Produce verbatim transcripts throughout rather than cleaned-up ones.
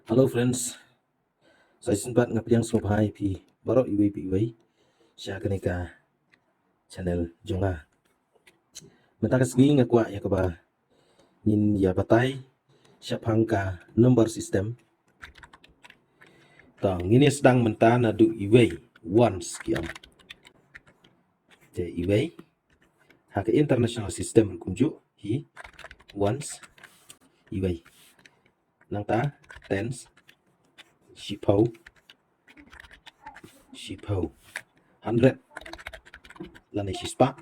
Hello friends. Sa shisien pat nga pdiang sngewbha ïa phi baroh iwei pa iwei sha kane ka channel jong nga. Mynta ka sngi nga kwah ïa kaba ngin ïa batai shaphang ka number system. To ngin ïa sdang mynta naduh iwei, ones ki ong. Te iwei. Ha ka international system kumjuh hi, ones, iwei. Nangta tens, shiphew, shiphew, hundred, lane shispah.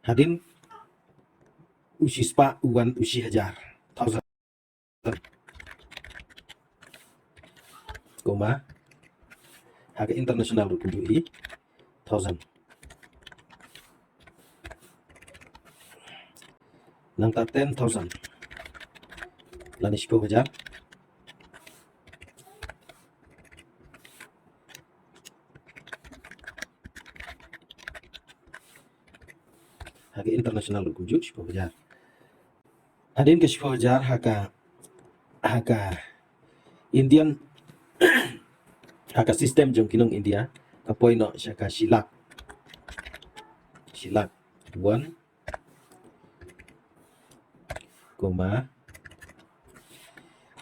Hadien u shispah u wan u shi hajar, thousand. Kumba ha ka international ruh kumjuh hi, thousand. Nangta ten thousand lane shiphew hajar. Ha ka international ruh kumjuh shiphew hajar. Hadien ka shiphew hajar ha ka, ha ka Indian, ha ka system jong ki nong India, ka poi noh sha ka shi lak. Shi lak. One. Kumba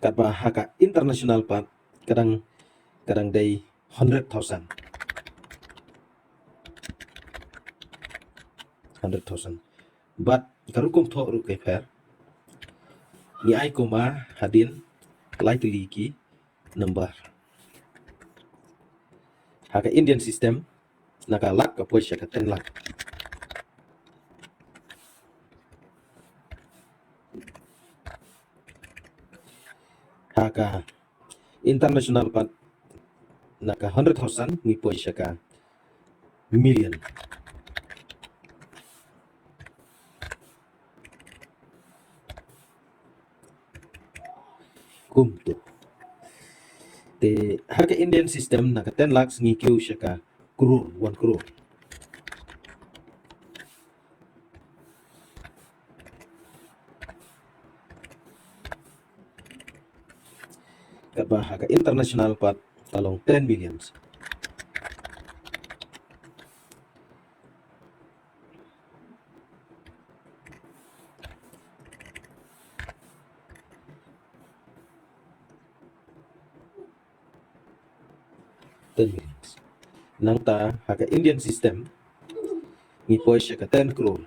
katba ha ka international pat ka dang, ka dang dei hundred thousand. Hundred thousand. Bad ka rukom thoh ruh ka pher. Ngi ai kumba hadien lai tylli ki number. Ha ka Indian system, na ka lak ka poi sha ka ten lak. Ha ka international pat, na ka hundred thousand ngi poi sha ka million. Kumto. Te ha ka Indian system, na ka ten lakhs ngi kiew sha ka crore, one crore. Katba ha ka international pat ka long ten millions. Ten millions. Nangta ha ka Indian system ngi poi sha ka ten crore.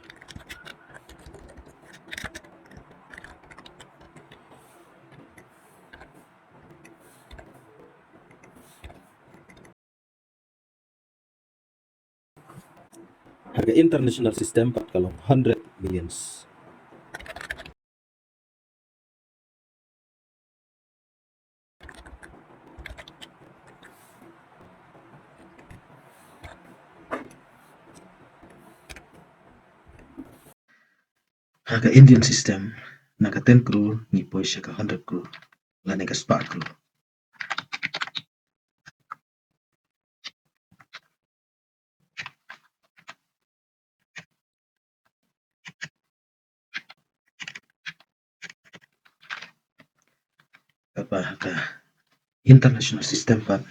Ha ka international system pat ka long hundred millions. Ha ka Indian system, na ka ten crore ngi poi sha ka hundred crore lane ka spah crore. Katba ha ka international system pat,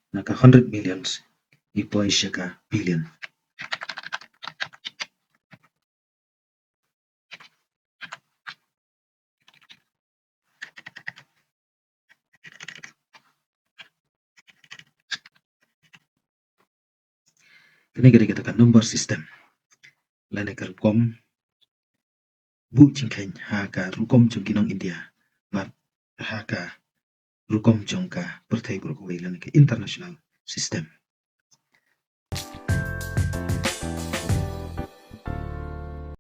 na ka hundred millions ngi poi sha ka billion. Kane ka dei kata ka number system lane ka rukom buh jingkheiñ ha ka rukom jong ki nong India bad ha ka rukom jong ka pyrthei baroh kawei lane ka international system.